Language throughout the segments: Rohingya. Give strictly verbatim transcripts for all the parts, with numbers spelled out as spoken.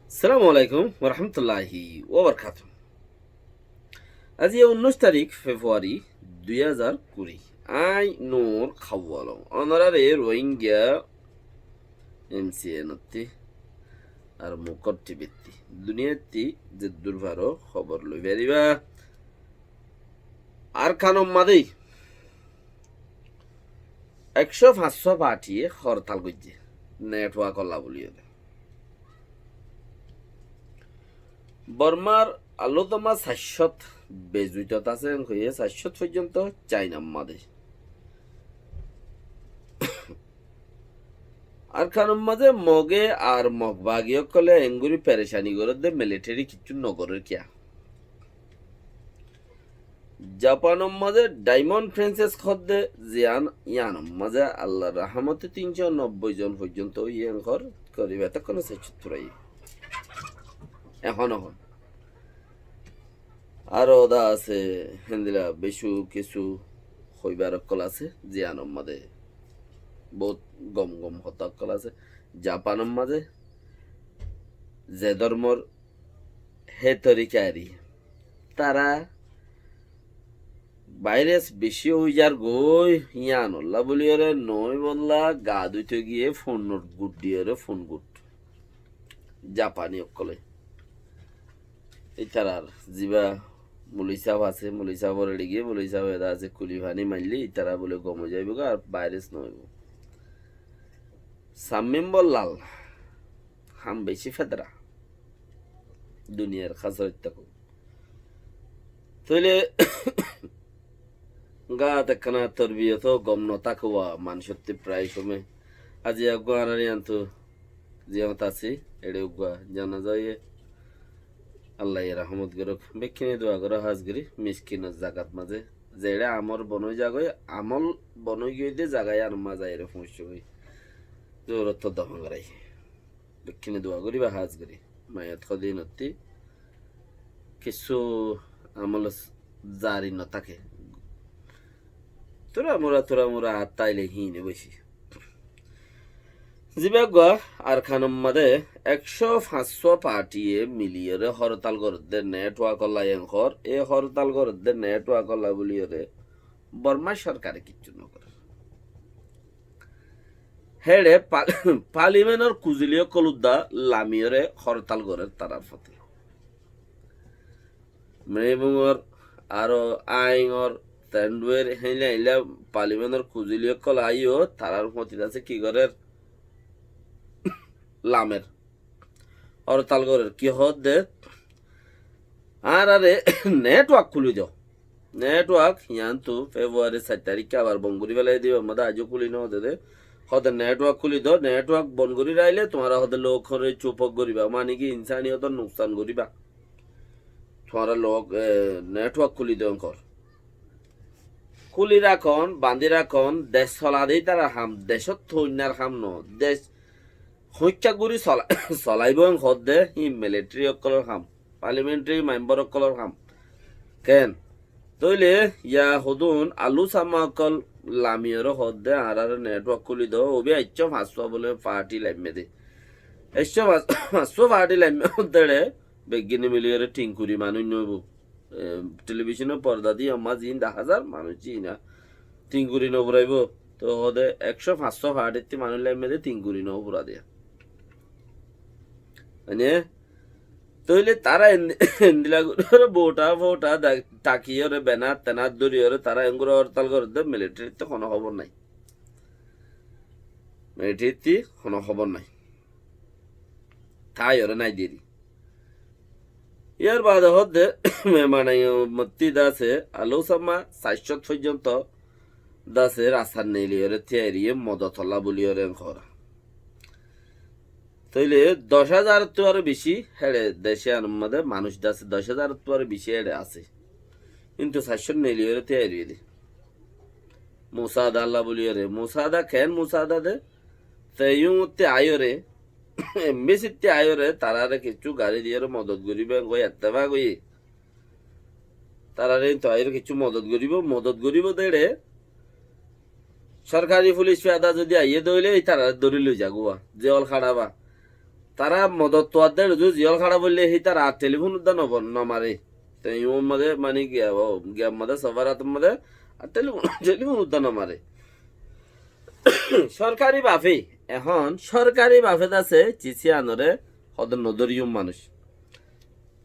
Assalamu alaikum warahmatulláhi wabarakátuhu. Aijja unnúic tarík Februari dui házar kuri. Añí Nur Kawalong. Onoráre Rohingya M C N ottí ar Mukor T V ttí, duniyaittí zeddúr faro hóbor loi faribá. Arkanor mazé ekcó fañscó partiye hortal goijjé, network olla buliyóre. Bormar alódoma saircót bezuitot asé, en hoiyé saircót foijjonto Cainar mazé. Arkanor mazé Moge ar Mog bagi ókkole engori perecani gorédde, militeri kiccú nogorér kiyá. Japanor mazé Daimond Prinses hoódde ziyán, yíanor mazé Allar rahámote tin cót nobboi zon foijjonto óiye, en hoór korib etókkone saircót furaiyé. Ehón ehón. Aró dá asé, héndilla bicí kissú hoibar ókkol asé, ziyánor mazé bout gom gom hotá ókkol asé. Japanor mazé ze dórmor hé torikari tará bairas bicí ói zargói, yíanolla buliyóre noóibolla gaa dúito giyé fonnot guth diyóre, fon guth. Japani ókkole. Ítarar zibá muli sáb asé, muli sábor eçe giyé, muli sábe dá asé kuli faní maille, ítara bóle gom ói zaibói, ar bairas noóibo. Sammim bólla ham bicí federa. Duniyar hásar óit táko. Tóile gáat ekkána torbiyoto gom notáke wa manúicottí prai cóme. Aijja eggúa añárar yíantu ziyót así, eçe eggúa zanaza óiye. Allaye rahmot gorók. Bekkúne dua goró hás gorí, miskinor zagat mazé. Zeçé amol bon ói zagói, amol bon ói giyói de zaga yíanor mazé aiyóre foóñiccói. Zorurot to dofan goráiye. Bekkúne dua goríba hás gorí. Maiyat hodinottí kissú amol zari notáke. Turamura, turamura añáttú aile híine boicí. Zibá eggúa Arkanor mazé ekcó fañscó partiye miliyóre hortal gorédde network olla, en hoór, e hortal gorédde network olla buliyóre Borma sorkare kiccú nogoré. Héçe pa-, palimenor kuzuli ókkol uddá lamiyóre hortal gorér tarar foti. Mribungor, aró Aingor, Tenduer, héilla héilla palimenor kuzuli ókkol aiyó tarar foti asé ki gorér? Lamer. Hortal gorér, ki hoódde? Añáráre network kúli do. Network yíantu Februari sair taríkka abar bon gorí félai dibo, mode aijjó kúli noóde de. Hoóde network kúli do, network bon gorí raile tuáñra hoóde lok hóre cupok goríba, mani ki insaniyotor nuksan goríba. Tuáñra lok, e, network kúli do en hoór. Kúli rakón, bañdí rakón, dec sola de ítarar ham, decót toinnar ham no, dec hoikká gorí sola-, solaibó en hoódde, hí militeri ókkolor ham, palimenteri membor ókkolor ham. Ken? Tóile yá hodún alu sama ókkol lamiyóre hoódde añáráre network kúli do, óbi aiccó fañscúa bóle parti laimmé de. Aiccó fañs-, fañscúa parti laimmé hoódde re, beggíne miliyóre tinkuri manúic noóibo. E, telibicónor porda di ammá ziín dahá zar, manúic ziín a, tin kuri nofuraibó. Toi hoóde ekcó fañscó partittí manúic laimmé de tin kuri nofura diya. Mane, tóile tará en-, endilla gorí bouta fouta da-, takiyóre, benat tenat dóriyóre tará engori hortal gorédde, militarittú honó hóbor nái. Militarittú honó hóbor nái. Táiyore nái deri. Yar baade hoódde, memanayo mottí dase, alósama sair cót foijjonto dase rasta neiliyore tíyairiye modot olla buliyore en hoór. Tóile doc házarottú aró bicí héçe dece anor mazé manúic dase doc házarottú aró bicí héçe asé. Kintu sair cót neiliyore tíyairiye de. Musaada olla buliyore, musaada keén musaada de? Te iyúnottí aiyóre, embesittí aiyóre, taráre kiccú garí diyóre modot goríba, engoi ettefak óiye. Taráre íntu aiyóre kiccú modot goríba, modot goríba de éçe. Sorkari fulic feda zodi aiyé de óile, ei taráre dóri loi zagói, zewal haçába. Tará modot tuadde zudi ziyól hára foille hí tará ar telifón udda no, no mare. Te yó mazé mani giya, o, giya mazé sofar ator mazé ar telifón, telifón udda no mare. Sorkari bafe, ehón sorkari bafe dase cisi anore hodor no doriyum manúic.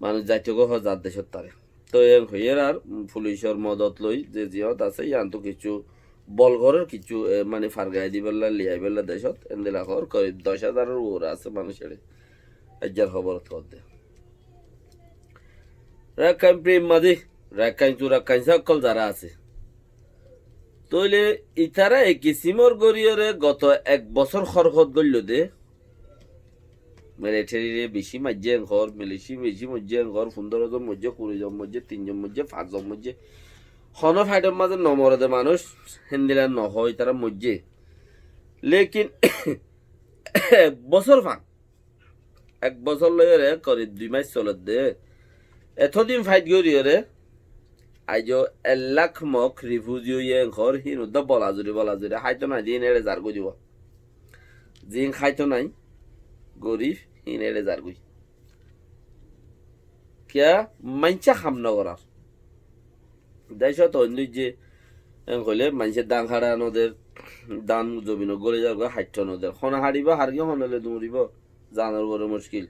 Manúic zaito gó ho zar decót taré. Toi en hoiyér ar, um, fulicor modot loi ze ziyót asé, yiántu kissú bol gorér, kissú, e, mani fargai dibálla, liyaibálla decót, endilla hoór, korib doc házaror uore asé manúic eçé. Aijjar hóborot hoódde. Rakkain Primadi, Rakkain Surakkain ókkol zará asé. Tóile itará e kisimor goríyoré goto ek bosór hórkot goilló dé, Militherire bicí maijjé en hoór, milici bicí moijjé en hoór, fundóro zon moijjé, kuri zon moijjé, tin zon moijjé, fañs zon moijjé. Honó faitor mazé no more de manúic, héndilla no hoó, itará moijjé. Lekin ek bosór fan, ek bosór loiyóre korib dui mac soler de. Etódin fait goríyoré aijjó ek lak Mog rifuzi óiye en hoór, híin uddá bolazuri bolazuri háito nai de híin eçé zargói dibo. Ziín háito nai, gorif, híin eçé zargói. Kiyá? Maincé ham no gorár. Decót oin dóijje, en hoilé maincé dán háça no der, dán zobinot góli zargói, háitto no der. Hone háçibo, hargí hone loi duñribo, zanor uore muckil.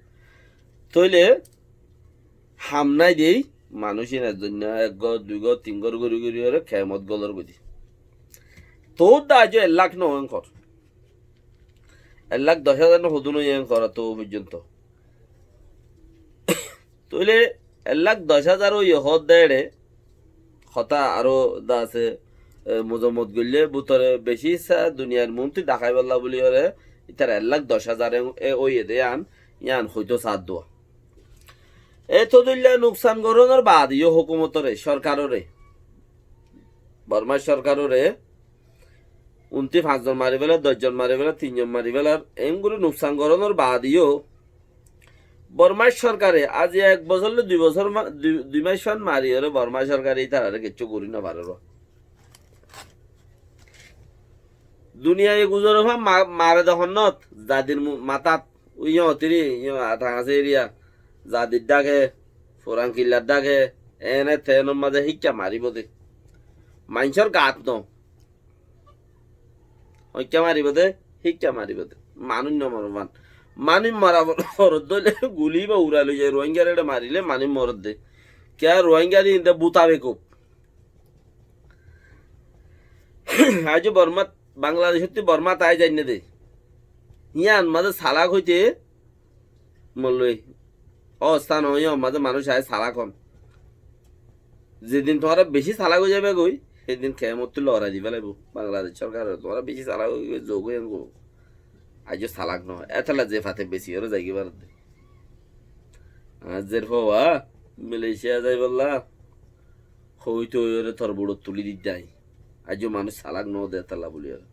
Tóile ham nái dei, manúic iín ezzonne ek gór, dui gór, tin gór gorí gorí ore kemot gólor goi de. Toóu dá aijjó ek lak no en hoór. Ek lak doc házar no hodún óiye en hoór toóu foijjonto. Tóile ek lak doc házar óiye hoódde eçé, hotá aró dá asé, e, muzammot goillé bútore bicí issá duniyair muúntu dhakáibálla buli ore, itar ek lak doc házar e, e óiye dé yián, yián hoitó saádduwa. Eto dóilla nuksan gorónor baade yó hókumotóre, sorkaróre, Bormár sorkaróre, untí fañs zon mari félar, doc zon mari félar, tin zon mari félar, engorí nuksan gorónor baade yó Bormár sorkare aijja ek bosór loi dui bosór ma-, dui, dui mac fan mari ore Bormár sorkare ítarare kessú gorí no farer. Duniyaye guzorofán ma-, mare de honnót, zadir mu-, matát, ui yótiri, yó athañase eriya, zadir dháke, furan killar dháke, ene tenor mazé híkka maribó de. Maincór gat no. Híkka maribó de, híkka maribó de. Manúic no morofán. Manúic mora for-, forodde óile guli ba urai loi zai, Ruáingar eçé marilé manúic morodde. Kiyá Ruáingar inde buta bekuf. Aijjó Bormát, Bangladecótti Bormát aái zainné de. Yían mazé salak óite molloi. Ó, ostán ó, yían mazé manúic aái salak hon. Zedin tuáñra bicí salak ói zaibá goi, hédin kemottú lorai di félaibo. Bangladec sorkar, tuáñra bicí salak ói goi, zog ói engo. Aijjó salak no. Étella ze fate besi óre zaigói faredde. Añár zer fua, Malaysia zaibálla. Hoói toi óre tor buçot tulí didde añí. Aijjó manúic salak no de étalla buli óre.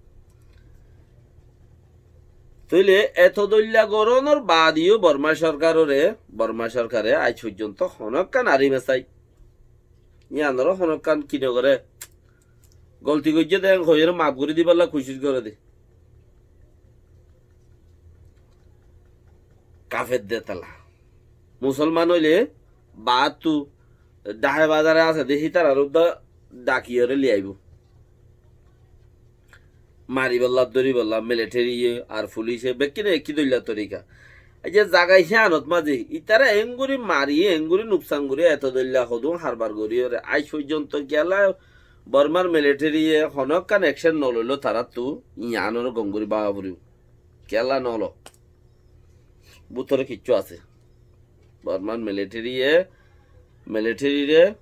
Tóile eto dóilla gorónor baade yó Bormá sorkaróre, Bormá sorkare aij foijjonto honókkan ari mesai. Yíanoré honókkan ki no goré. Golti goijjé de en hoiyóre maf gorí dibálla kucíc goré de. Kafer de tala. Musolman óile baáttu dháke bazare asé de hítararé uddá dhakiyóre liaibó. Maribálla, dóribálla, militariye ar fulice bekkúne ekí dóilla torika. Aijja zaga híanot mazé ítara engorí mari, engorí nuksan gorí, eto dóilla hodún harbar goríyóre aij foijjonto kiyólla Bormar militariye honókkan ekcen noloiló taráttu, yiánoré gom gorí báfa foribó. Kiyólla nolo? Bútore kiccú asé. Bormar militariye, militariré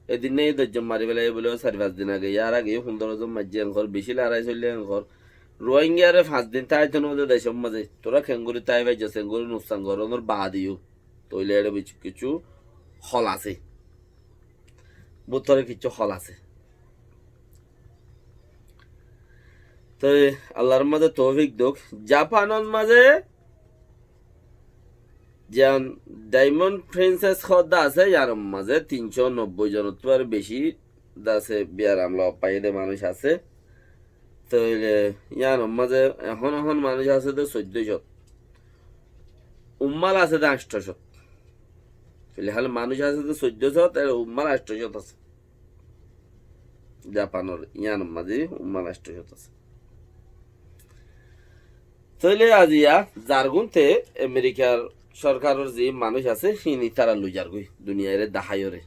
edin né doc zon mari félaiye bóli, sair fañs din age, yar age yó fundoro zon maijjé enkor, bicí lorai soille enkor. Ruáingare fañs din táito node decór mazé, tura kengori tái faijjos, engori nuksan goronor baade yó. Tóile ére bicí kiccú hol asé. Bútore kiccú hol asé. Toi Allar mazé toufik douk. Japanor mazé ziyan Diamond Princess hodda asé, yar mazé tin cót nobboi zonottú ar bicí dase biyaram loi faiyé de manúic asé. Tóile yar mazé ehón ehón manúic asé de soiddó cót. ummál asé de añctho cót. Filhál manúic asé de soiddó cót, ar ummál añctho cót asé. Japanor yíanor mazé ummál añctho cót asé. Tóile aziya zargúnte Amerikar sorkaror ze manúic asé, híin ítara loizargói, duniyaire daháiyore.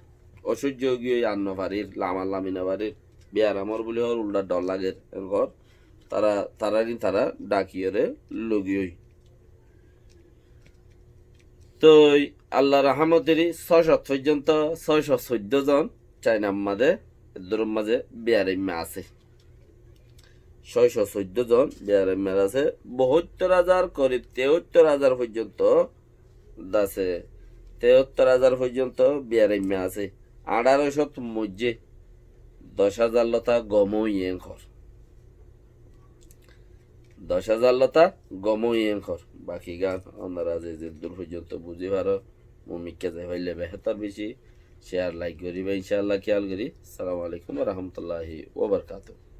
Ocóijjo óigiyoi, ar nofarir, lamar lami nofarir, biyaramor buli hoór uldha dhor lager, enkor. Tara, tarari tara dhakiyore loigiyoi. Toi Allar rahámotori sócot foijjonto, sócot soiddó zon Cainar mazé, eddurór mazé biyaraimma asé. Sócot soiddó zon biyaraimma asé, bohóttor házar, korib teóttor házar foijjonto asé, teóttor házar foijjonto biyaraimma asé. Añçáro cót moijjé, doc házar lotá gom óiye enkor. Doc házar lotá gom óiye enkor. Bakigán onora ze zeddúr foijjonto buzí faro, mumkin zai faille behétor beci. Share, like goríba, incáallah, kiyal gorí. Assalamu alaikum wa rahmatullahi wa barakatuhu.